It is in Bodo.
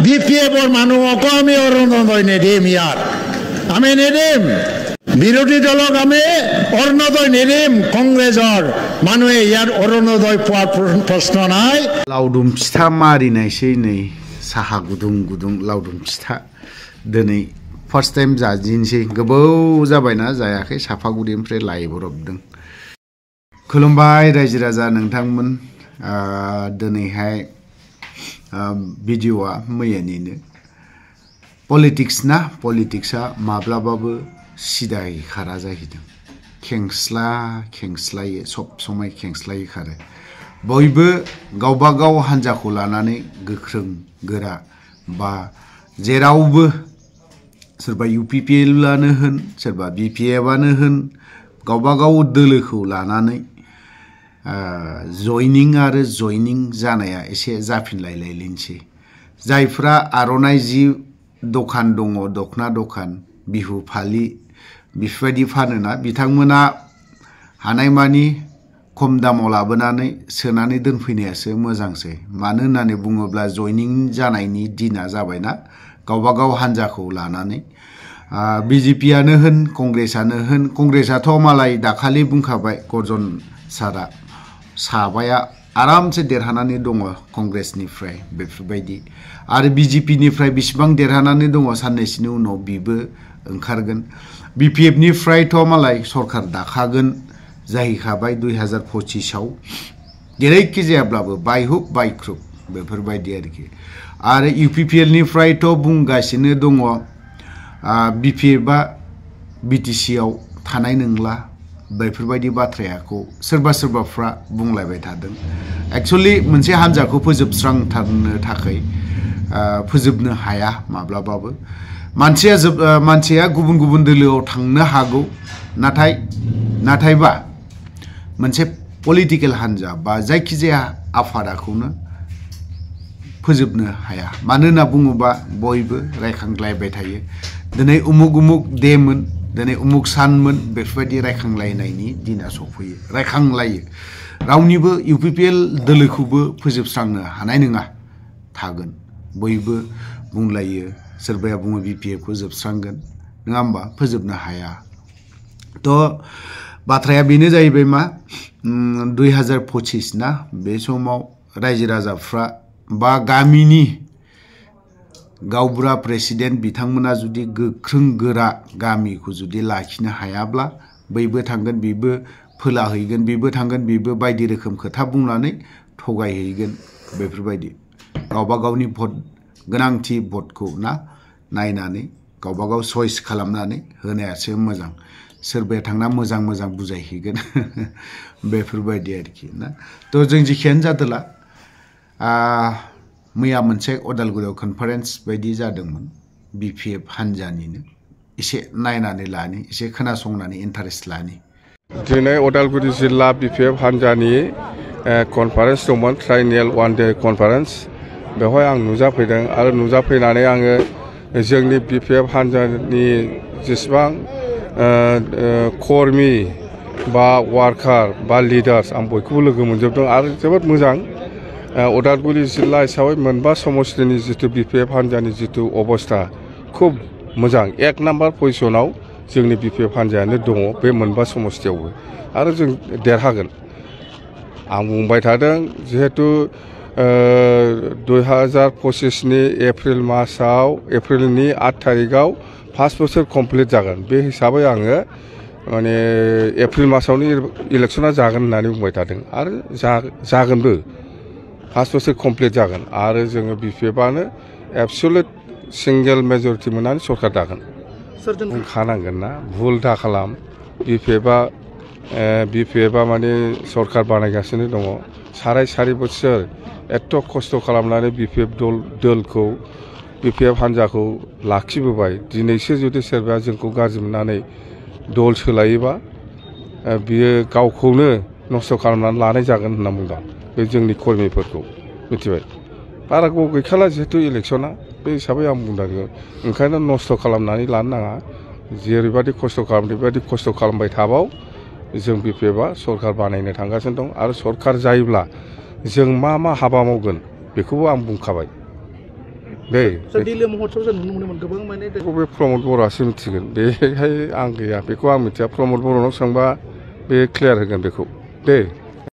BPF or Manuoko আমি অরুণোদয় নেদিম ইয়ার আমি নেদিম বিরোধী দলক আমি অরুণোদয় নেদিম কংগ্রেসর মানুহে ইয়ার অরুণোদয় পাওয়ার প্রশ্ন নাই লাউদুম फिथा मारिनायसै नै साहा गुदुं गुदुं लाउदुम फिथा दिनै फार्स्ट टाइम जाजिनसै गोबाव जाबायना जायाखै साफागुरिनिफ्राय लायब्रबदों खुलुमबाय रायजो राजा नोंथांमोन दिनैहाय भिडिअआ मैयानिनो पलिटिक्स ना पलिटिक्सआ माब्लाबाबो सिदायै खारा जाहैदों खेंस्लायै सब समय खेंस्लायै खारो बयबो गावबा गाव हान्जाखौ लानानै गोख्रों गोरा बा जेरावबो सोरबा UPPLआनो होन सोरबा BPFआनो होन गावबा गाव दोलोखौ लानानै जयनिं जानाया एसे जाफिनलायलायनोसै जायफ्रा आर'नाइ जि दखान दङ दखना दखान बिहु फालि बेफोरबायदि फानोना बिथांमोना हानायमानि खम दामाव लाबोनानै सोनानै दोनफैनायासो मोजांसै मानो होननानै बुङोब्ला जयनिं जानायनि दिना जाबायना गावबा गाव हान्जाखौ लानानै BJPआनो होन कंग्रेसआथ' मालाय दाखालि बुंखाबाय गर्जन सारा साबाया आरामसे देरहानानै दङ कंग्रेसनिफ्राय बेफोरबायदि आरो BJPनिफ्राय बिसिबां देरहानानै दङ साननैसोनि उनाव बिबो ओंखारगोन BPFनिफ्रायथ' मालाय सरकार दाखागोन जाहैखाबाय 2025आव जेरैखि जायाब्लाबो बायहुक बायख्रुब बेफोरबायदि आरो UPPLनिफ्रायथ' बुंगासिनो दङ BPFआ BTCआव थानाय नंला बेफोरबायदि बाथ्राखौ सोरबाफ्रा बुंलायबाय थादों एक्चुअली मोनसे हान्जाखौ फोजोबस्रांथारनो थाखाय फोजोबनो हाया माब्लाबाबो मानसिया गुबुन दोलोआव थांनो हागौ नाथायबा मोनसे पलिटिकल हान्जा बा जायखिजाया आफादाखौनो फोजोबनो हाया मानो होनना बुङोबा बयबो रायखांलायबाय थायो दिनै उमुक देमोन दिनै उमुक सानमोन बेफोरबायदि रायखांलायनायनि दिना सफैयो रायखांलायो रावनिबो UPPL दोलोखौबो फोजोबस्रांनो हानाय नङा थागोन बयबो बुंलायो सोरबाया बुङो BPFखौ जोबस्रांगोन नङा होमबा फोजोबनो हाया थ' बाथ्राया बेनो जाहैबाय मा 2025 ना बे समाव रायजो राजाफ्रा बा गामिनि गावबुरा प्रेसिडेन्ट बिथांमोना जुदि गोख्रों गोरा गामिखौ जुदि लाखिनो हायाब्ला बैबो थांगोन बिबो फोलाहैगोन बिबो थांगोन बिबो बायदि रोखोम खोथा बुंनानै थगायहैगोन बेफोरबायदि गावबा गावनि भट गोनांथि भटखौ ना नायनानै गावबा गाव चॉइस खालामनानै होनायासो मोजां सोरबाया थांना मोजां बुजायहैगोन बेफोरबायदि ना थ' जों जिखियानो जादोला मैया मोनसे अदालगुरियाव कनफारेन्स बायदि जादोंमोन BPF हान्जानिनो एसे नायनानै लानि एसे खोनासंनानै इन्टारेस्ट लानि दिनै अदालगुरि जिल्ला BPF हान्जानि कनफारेन्स दंमोन ट्राइनियेल वान डे कनफारेन्स बेवहाय आं नुजाफैदों आरो नुजाफैनानै आङो जोंनि BPF हान्जानि जेसेबां कर्मी बा वार्कार बा लिडार्स आं बयखौबो लोगो मोनजोबदों आरो जोबोद मोजां अदालगुरि जिल्ला हिसाबै मोनबा समस्तिनि जितु BPF हान्जानि जितु अबस्था खुब मोजां 1 नाम्बार पजिशनाव जोंनि BPF हान्जायानो दङ बे मोनबा समस्तियावबो आरो जों देरहागोन आं बुंबाय थादों जिहेतु 2025 नि एप्रिल मासाव एप्रिलनि 8 तारिखआव 5 बोसोर कमप्लिट जागोन बे हिसाबै आङो माने एप्रिल मासावनो इलेक्शना जागोन होननानै बुंबाय थादों आरो जागोनबो 5 बोसोर कमप्लिट जागोन आरो जोङो BPFआनो एबसुलेट सिंगेल मेजरिटि मोननानै सरकार दागोन बुंखानांगोन ना भुल दा खालाम BPFआ माने सरकार बानायगासिनो दङ साराय बोसोर एथ' खस्थ' खालामनानै BPF दोलखौ BPF हान्जाखौ लाखिबोबाय दिनैसो जुदि सोरबाया जोंखौ गाज्रि मोननानै दल सोलायोबा बियो गावखौनो नस्थ' खालामनानै लानाय जागोन होनना बुंदों बे जोंनि कर्मीफोरखौ मिथिबाय बारा गोबाव गैखाला जिहेतु इलेक्शना बे हिसाबै आं बुंदों ओंखायनो नस्थ' खालामनानै लानो नाङा जेरैबायदि खस्थ' खालामदों बेबायदि खस्थ' खालामबाय थाबाव जों BPFआ सरकार बानायनो थांगासिनो दं आरो सरकार जायोब्ला जों मा हाबा मावगोन बेखौबो आं बुंखाबाय दे दिल्ली महोत्सव जों नुनो मोनोमोन गोबां माने बेखौ बे प्रमद बर'आसो मिथिगोन बेहाय आं गैया बेखौ आं मिथिया प्रमद बर'नाव सोंबा बे क्लियार होगोन बेखौ दे